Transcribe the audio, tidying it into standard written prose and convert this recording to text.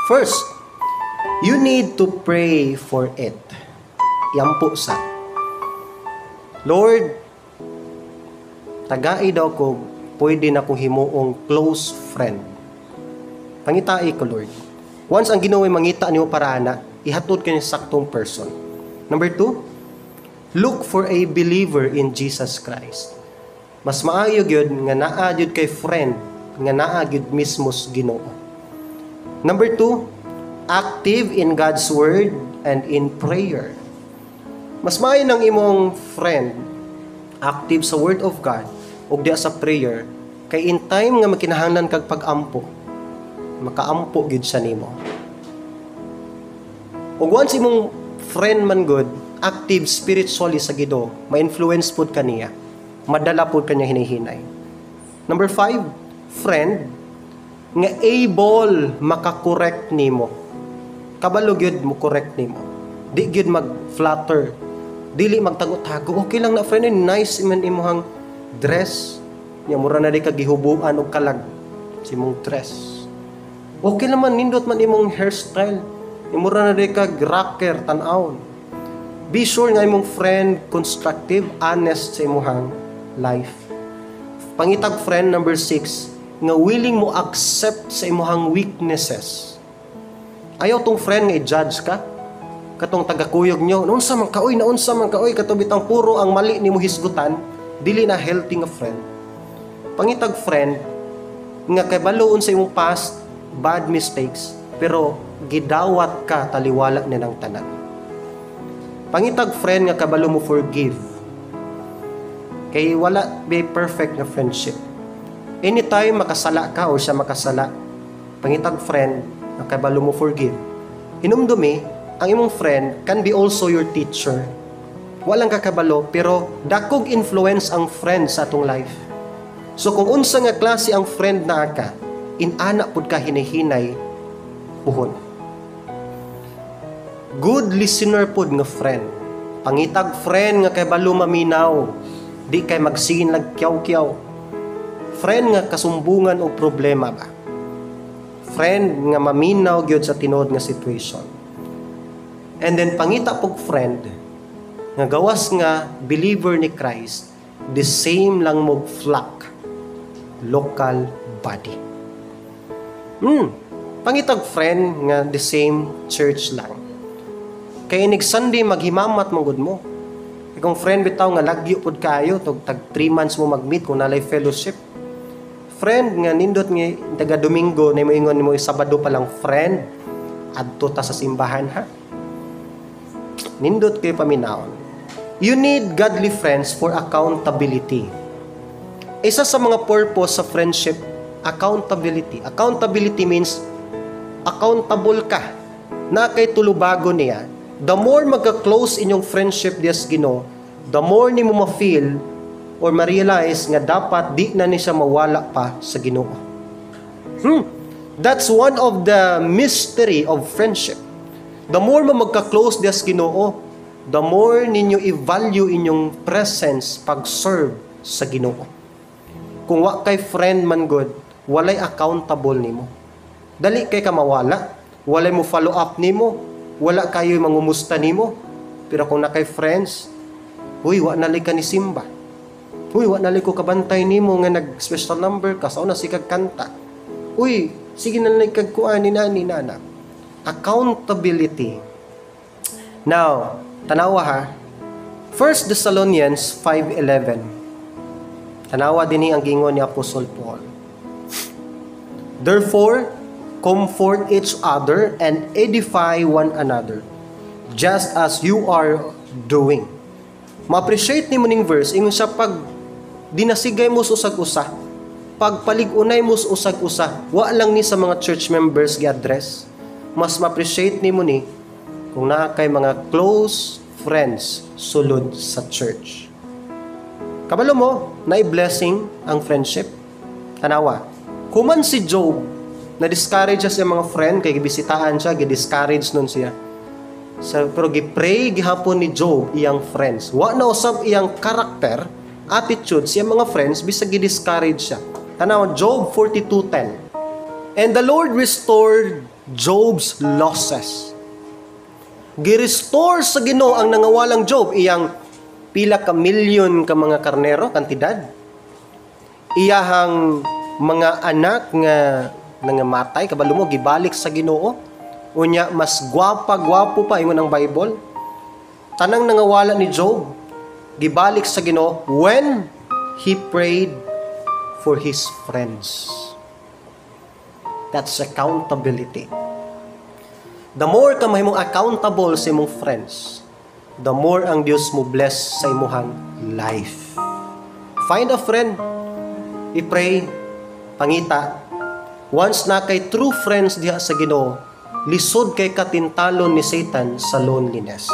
First, you need to pray for it. Iampo sa Lord, tagai daw ko pwede na kong himuong close friend. Pangitai ko, Lord. Once ang Ginoo mangita nimo para ana, ihatod ka ni saktong person. Number two, look for a believer in Jesus Christ. Mas maayo gyud nga naa gyud kay friend nga naa gyud mismo sa Ginoo. Number two, active in God's word and in prayer. Mas maayo nang imong friend active sa word of God ug diya sa prayer kay in time nga makinahanglan kag pag-ampo, makaampo gyud siya nimo. Ug once imong friend man good active spiritually sa Ginoo, ma-influence pud kaniya. Madala pud kaniya hinahinay. Number five, friend nga able makakorrect nimo. Kabalo gyud mo correct nimo. Di gyud mag-flatter. Dili magtago-tago. Okay lang na, friend, eh, nice man imuhang dress. Nya mura na di ka gihubuan og kalag sa imong dress. Okay naman, nindot man imong hairstyle. Mura na di ka rocker tan-awon. Be sure nga imong friend constructive, honest sa imuhang life. Pangitag friend, number six, nga willing mo accept sa imuhang weaknesses. Ayaw tong friend nga i-judge ka. Katong tagakuyog nyo, naunsa man ka oy, naunsa man ka oy, kato bitang puro ang mali nimo hisgutan, dili na healthy nga friend. Pangitag friend nga kabalo sa imong past bad mistakes, pero gidawat ka taliwala ni ng tanan. Pangitag friend nga kabalo mo forgive. Kay wala be perfect nga friendship. Anytime makasala ka o siya makasala, pangitag friend nga kabalo mo forgive. Hinumdumi, ang imong friend can be also your teacher. Walang kakabalo, pero dakog influence ang friend sa atong life. So kung unsa nga klase ang friend naa ka, inana pud ka hinahinay puhon. Good listener pud nga friend. Pangitag friend nga kay balo maminaw, di kay magsigin lag kyaw-kyaw. Friend nga kasumbungan og problema ba. Friend nga maminaw gyud sa tinuod nga situation. And then pangita pog friend nga gawas nga believer ni Christ, the same lang mo flock, local body. Pangitag friend nga the same church lang. Kay inig Sunday maghimamat man gud mo. Kay kung friend bitaw nga lagyo pud kayo tog tag 3 months mo mag-meet kung nalay fellowship. Friend nga nindot nga taga Domingo na moingon nimo Sabado pa lang, "Friend, adto ta sa simbahan ha." Nindot kayo paminawon. You need godly friends for accountability. Isa sa mga purpose sa friendship, accountability. Accountability means accountable ka na kay tulubago niya. The more magka-close inyong friendship dias Ginoo, the more nimo ma-feel or ma-realize nga dapat di na ni siya mawala pa sa Ginoo. That's one of the mystery of friendship. The more mo magka-close dias Ginoo, the more ninyo i-value inyong presence pag-serve sa Ginoo. Kung wa kay friend man good, walay accountable nimo. Dali kay ka mawala, walay mo follow up nimo, wala kayo mangumusta nimo. Pero kung na kay friends, "Uy, wa na ka ni simba. Uy, wa na ko kabantay nimo nga nag special number ka, sa una si kag kanta. Uy, sige na lang kag kuan ni nani nana." Accountability. Now, tanawa ha. 1 Thessalonians 5:11. Tanawa dinhi ang gingon ni Apostle Paul. "Therefore, comfort each other and edify one another, just as you are doing." Ma-appreciate nimo ning verse, ingon siya pag dinasigay mo sa usag-usa, pagpalig-unay mo sa usag-usa, wa lang ni sa mga church members gi-address. Mas ma-appreciate nimo ni kung naa kay mga close friends sulod sa church. Kabalo mo, na blessing ang friendship. Tanawa. Human si Job, na-discourage siya sa mga friend, kay gibisitaan siya, gi-discourage nun siya. Sa, pero gi-pray gihapon ni Job iyang friends. Wa na usab iyang karakter, attitude siya mga friends, bisag gi-discourage siya. Tanawa, Job 42:10. "And the Lord restored Job's losses. Gi-restore sa Ginoo ang nangawalang Job, iyang pila ka milyon ka mga karnero, kantidad. Iyahang mga anak nga nangamatay, kabalo mo, gibalik sa Ginoo. Unya mas gwapa gwapo pa ingon ang Bible. Tanang nangawala ni Job, gibalik sa Ginoo when he prayed for his friends. That's accountability. The more ka mahimong accountable sa imong friends, the more ang Dios mo bless sa imuhang life. Find a friend, i-pray, pangita. Once na kay true friends diha sa Ginoo, lisod kay katintalon ni Satan sa loneliness.